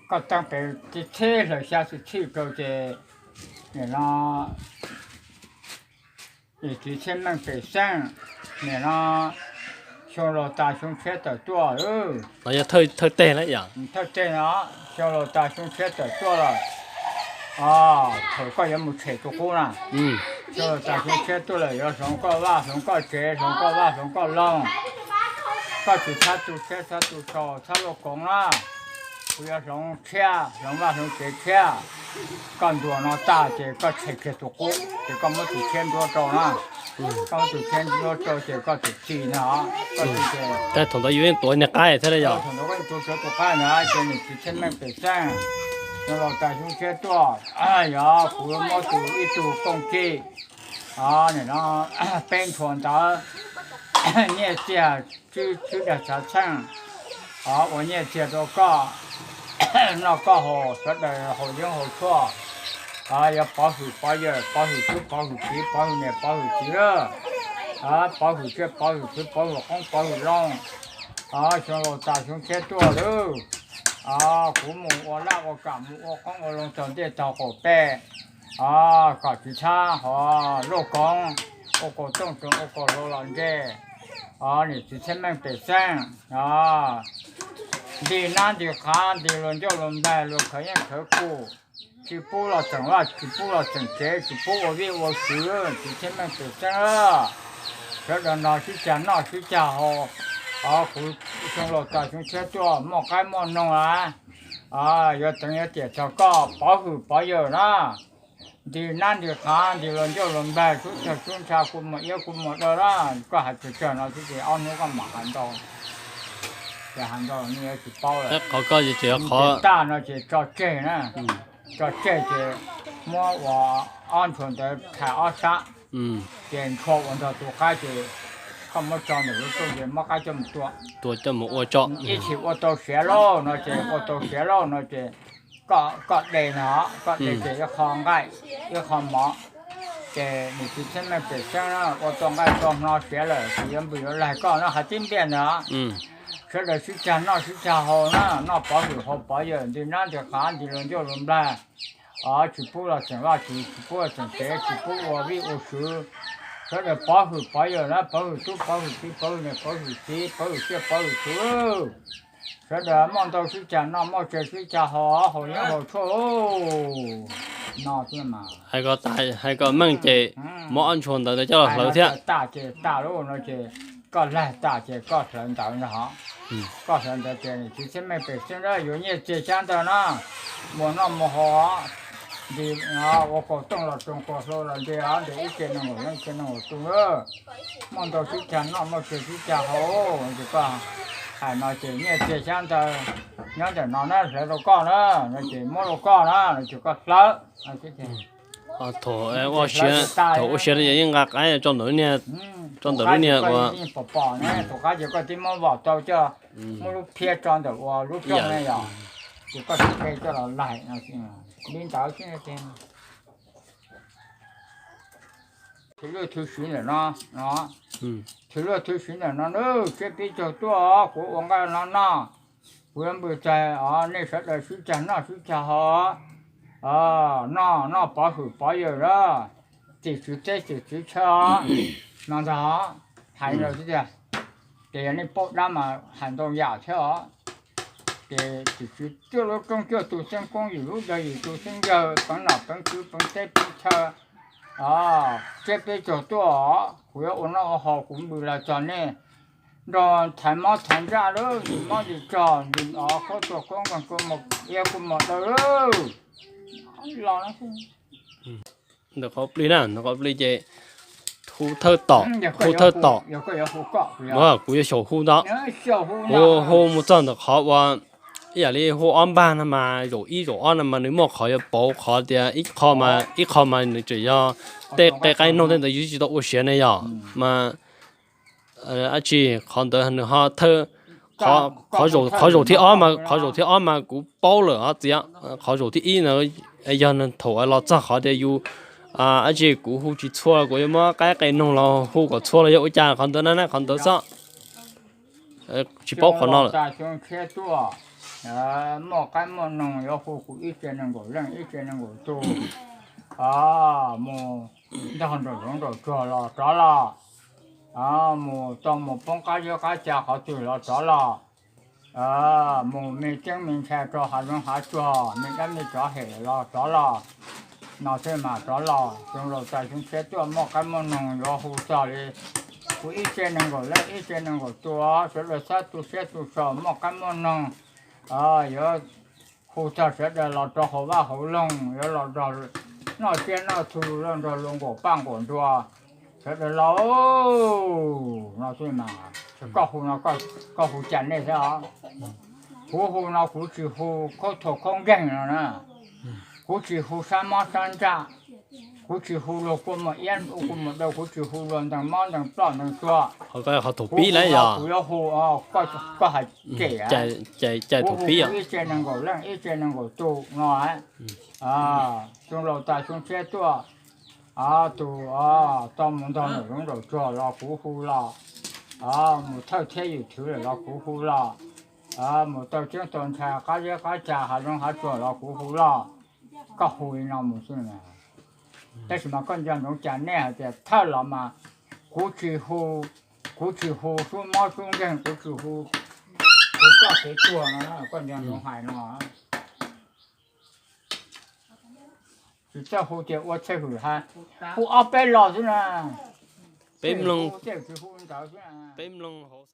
Koj teeb pem txhib hlaws xya txhij rau ces nim no txiv Txhiaj Meej pem xeeb, nim no xyoo laus tas xyoo tshiab tawm tuaj. Thawj teg no, xyoo laus tas xyoo tshiab tawm tuaj lawm. Thaum koj yuav mus tshem tus qub na, xyoo laus tas xyoo tshiab tuaj lawm yuav hloov koj vaj hloov koj tsev, hloov koj vaj hloov koj loog. Koj tsis txhob tu siab txhob tu tsaug txhob luaj koov na. Kuv yuav hloov tshiab, hloov vaj hloov tsev tshiab. Koj ntuas no tag ces koj tshem kiag tus qub ces koj muab tus tshiab ntsuab rau na. Koj muab tus tshiab ntsuab rau ces koj tus txij no, koj txij ces thaum ntawd yus yeej tuav niag qaib thiab yog thaum ntawd koj tuav tus qaib na ces niam txiv Txhiaj Meej pem xeeb, xyoo laus tas xyoo tshiab tuaj, yog kuv muab tus ib tug kooj txij, nim no peb ntshua ntawd, nyiaj txiag, tswb dag txhav txheej, ua nyiaj txiag rau koj noj koj haus, sawv daws haus yeeb haus tshuaj, yog pov hwm pov yawm, pov hwm tub pov hwm kiv, pov hwm niam pov hwm txiv lawm, pov hwm tsiaj pov hwm txhu pov hwm qoob pov hwm loo. Xyoo laus tas xyoo tshiab tuaj lawm, kuv mus ua laj ua kam mus ua qoob ua loo txog ntiaj tog qaum peb, kom tsis txhob ho luaj koov, ua kaus tooj tsoom ua kaus hlau los ntsej. Niam txiv Txhiaj Meej pem xeeb, nti nab nti qhav nti luag ncauj luag nplaig luag khawv yeeb khawv kub, tsis pub los txeem vaj tsis pub los txeem tsev tsis pub ua vij ua sw, txiv Txhiaj Meej pem xeeb. Sawv daws nrog sib cag noj sib cag haus, kuv xyoo laus tas xyoo tshiab tuaj muaj qaib muaj noog lawm, yuav teev yuav tiam txog koj pov hwm pov yawm na. Nti nab nti qhav nti luag ncauj luag nplaig sub tag sub ntsha kua muag iab kua muag daw na. Koj hais tsawg tsawg no xwb ces ob hnub koj mam hais ntau, ces hais ntau nej yuav tsis paub lawm. Qhov koj tsis tag no ces tso tseg na, tso tseg ces muab ua ob ntshua ntawd thais ob sab, ces ntshua ua nrog tus qaib ces koj muab tso ntawm lub rooj ces muab qaib coj mus tua, tua coj mus ua tso, ib chim ua tau siav lauj no ces ua tau siav lauj no ces koj de no, koj de ces ib qho nqaij ib qho mov, ces niam txiv Txhiaj Meej pem xeeb na ua tau nqaij tau hno siav lawm ces yuav npws yuav laig koj no hais tib npiaj ntawd. Sawv daws sib cag noj sib cag haus na, noj pov hwm haus pov yawm, nti nab nti qhav nti luag ncauj luag nplaig, tsis pub los txeem vaj tsis tsis pub los txeem tsev tsis pub ua vij ua sw. Sawv daws pov hwm pov yawm na, pov hwm tub pov hwm kiv pov hwm niam pov hwm txiv pov hwm tsiaj pov hwm txhu. Sawv daws muaj ntau sib cag noj muaj tsawg sib cag haus, haus yeeb haus tshuaj no. Hais kom meej ces muab ob ntshua ntawd coj los hlawv thiab. Tas ces tas lub no ces koj laig tas ces koj hlawv ntawd no, koj hlawv ntawd ces txiv Txhiaj Meej pem xeeb na yuav nyiaj txiag xyab ntawd na, mus noj mus haus, nti ua kaus tooj los tsoom kaus hlau los nti nti ib txhia nees nkaum leej txhia nees nkaum tus, muaj ntau sib cag noj muaj tsawg sib cag haus ces koj hais no ces nyiaj txiag xyab ntawd nyob ntawm no na hlawv rau koj na, no ces muab rau koj na no ces koj hlawv. Thaum ua siav, thaum ua siav no ces yeej nqa qaib tso ntawm lub niag, tso ntawm lub niag ua pom pom ne, tus qaib ces koj twb muab vom tau coj muab lub phiab tso ntawm ua lub rooj ne yom, ces koj tsis qe coj los laig no, li ntawd xwb. Thwv luaj thwv siv ntawm no, thwv luaj thwv siv ntawm no na, tsiab peb caug tuaj kuv ua nqaij no noj, kuv yuav npws txais os nej sawv daws sib cag noj sib cag haus, noj noj pov hwm pov yawm lawm, tim tswv teb tim tswv chaw no ntag, hais no xwb tiag. Ces yog nej paub dab mas hais ntau yam thiab os. Ces tim tswv cuaj lub koob cuaj tus xeeb koob yim lub dawg yim tus xeeb yawg peev nom peev tswv peev teb peev chaw, tsiab peb caug tuaj os kuv yuav ua noj ua haus kuv npws los txog nej nrog thaiv mob thaiv ntsaj lawm, ntim mob ntim tsog ntim os khaub tuag khaub nqeeg kua muag iab kua muag daw lawm. Los ntawm qhov plig na, ntawm qhov plig ces hu thawj tom, hu thawj tom, kuv yuav xyaum hu ntawd, hu hu mus txog ntawm qhov uas ib yam li hu ob npag no mas zaum ib zaum ob no mas nws muaj qhov yuav pauv qhov tias ib qho mas, ib qho mas nws tseem yog tej qe qaib noog tej ntawd yus tsis tau ua siav ne yog mas dab tsi, qhov ntawd nws ho thawj, qhov, qhov zaum thib ob mas, qhov zaum thib ob mas kuv paub lawm os txiv. Qhov zaum thib ib no yog nws thaum los txog qhov tias yus dab tsi kuv hu tsis txhua kuv yuav muab qaib qe noog los hu kom txhua los yog ua cas, qhov ntawd na, qhov ntawd xwb. Tsis paub qhov no lawm. muaj qaib muaj noog yuav hu kuv ib tse nees nkaum leej ib tse nees nkaum tus, mus ntog nraum zoov nraum tsuag los rov los, mus tau mus poob qab zeb qab ca qhov twg los rov los, mus me ceeb me ntshai rau hav zoov hav tsuag me dab me tsov hem los rov los, no xwb mas rov los. Xyoo laus txais xyoo tshiab tuaj muaj qaib muaj noog yuav hu txog li kuv ib tse nees nkaum leej ib tse nees nkaum tus, sawv daws txhob tu siab tu so, muaj qaib muaj noog, yuav hu txog sawv daws los rau hauv vaj hauv loog, yuav los nrog noj tsiab noj txhu, los nrog luas nkaum paj nkaum nruas, sawv daws los no xwb mas. Koj hu no, koj hu cas nej xwb os. Kuv hu no kuv tsis hu khaub thuas khaub nkeeg no na, kuv tsis hu sab mob sab ntsaj, kuv tsis hu luag kua muag iab kua muag daw, kuv tsis hu luag ntees mob ntees ploj ntees tsua. Kuv hu no kuv yuav hu, koj hais cem, kuv hu ib tse nees nkaum leej ib tse nees nkaum tus no. Xyoo laus txais xyoo tshiab tuaj, tus tau mus ntog nraum zoov nraum tsuag los kuv hu los, mus thawj thiab yim thwv lawm los kuv hu los, mus tau ceeb tau ntshai qab zeb qab ca hav zoov hav tsuag los kuv hu los. Koj hu li no mus xwb. Tab sis mas koj nco ntsoov cas nej hais tias thawj los mas kuv tsis hu, kuv tsis hu sub mob sub nkeeg, kuv tsis hu kev ploj kev tuag no, koj nco ntsoov hais no. Tsis txawj hu tias ua txhej hwm hais, hu ob peb los xwb na. Peb mloog, peb mloog hauv